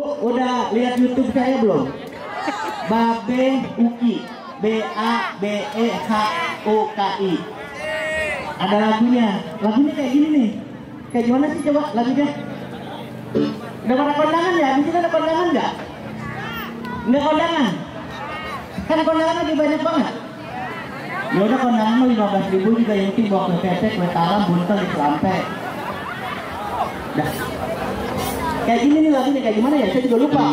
udah lihat YouTube saya belum? Babe Uki, BABEHUKI. Ada lagunya. Lagunya kayak gini nih. Kayak gimana sih coba lagunya? Udah pada kondangan ya? Di sini ada kondangan nggak? Nggak kondangan? Kan kondangan lagi banyak banget. Ya udah kondangan mah 15.000 juga, yang penting bawa kue pepek, kue talam, buntel di Selampe. Dah. Kayak gini nih lagunya, kayak gimana ya? Saya juga lupa.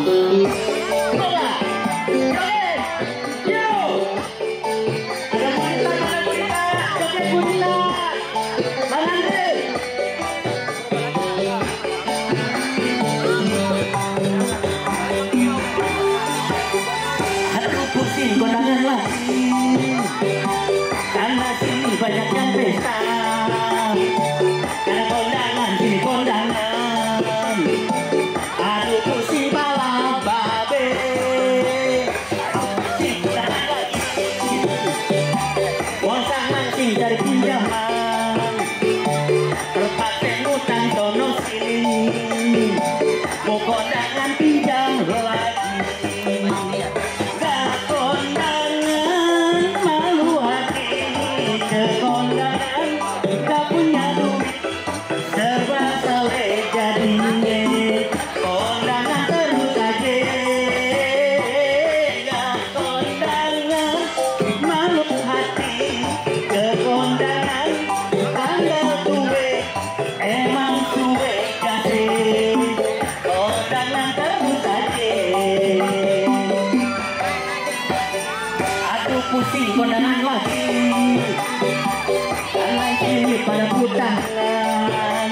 Kondangan lagi, karena sini banyak yang pesta. Karena kondangan, sini kondangan. Aduh kursi balap babe, kondangan lagi. Bosan mancing dari pinjaman, terpakai ngutang sono sini. Mau kondangan pinjam lagi. Pusing kondangan lagi, karena sini pada putangan,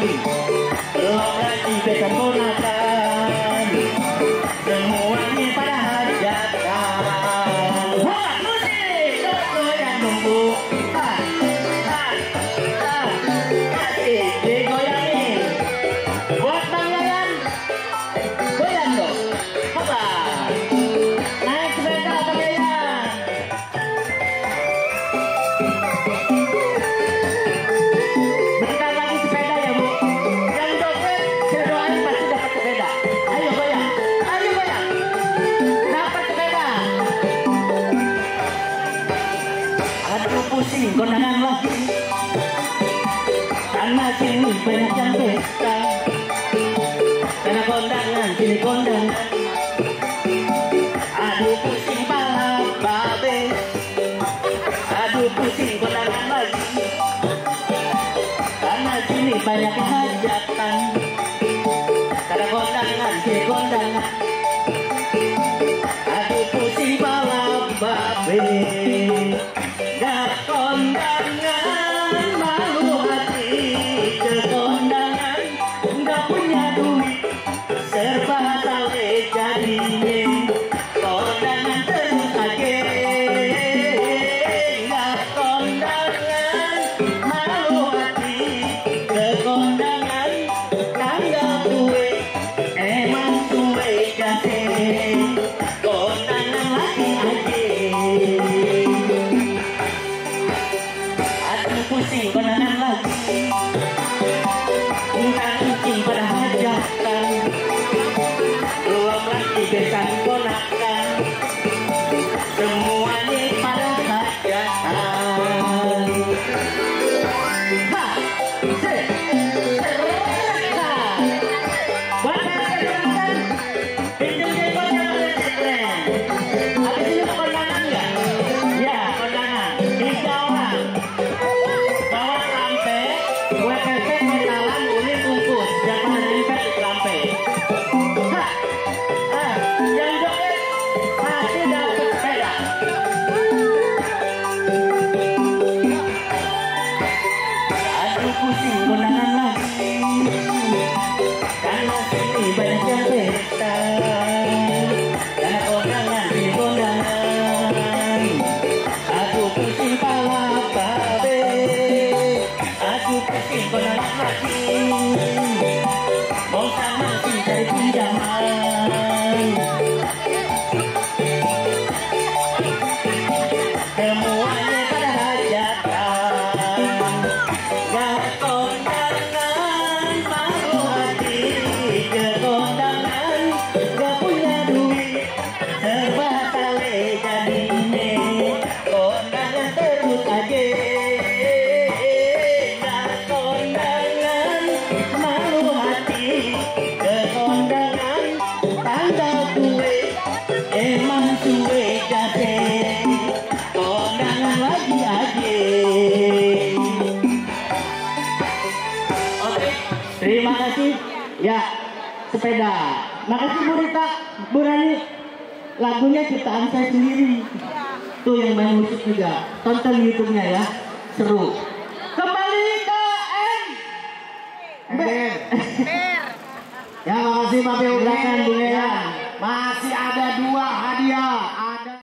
belum lagi besok ponakan, semuanya pada hajatan. Wah, musik, goyang nunggu, kasih digoyangin, buat Bang Yayan, goyang dong, hola, naik sepeda Bang Yayan. Pusing kondangan lagi, karena sini banyak yang pesta. Karena kondangan, sini kondangan. Aduh pusing balap babe, aduh pusing kondangan lagi, karena sini banyak hajatan. Karena kondangan, sini kondangan. Aduh pusing balap babe, gak kondangan, malu hati ke kondangan, gak punya duit, serba sale jadinya. Kondangan terus aja, gak kondangan, malu hati ke kondangan, tanggal kue, emang kue jate. Kondangan lagi aja. Pusing kondangan lagi, ngangcing pada hajatan, belum lagi besan ponakan, semuanya pada hajatan. Ha, se, seraka, buat hajatan, pinjam jempol jangan keren. Habis ini kondangan nggak? Ya kondangan, 3 orang. Kue pepek, kue talam, uling, bungkus. Jangan nempel di Selampe. Yang joget Terima kasih. Ya, sepeda. Makasih Bu Rita, Bu Rani. Lagunya ciptaan saya sendiri. Tuh yang main musik juga. Tonton YouTube-nya ya. Seru. Kembali ke Ya makasih Pak Beo. Silakan Bu Nela. Masih ada 2 hadiah.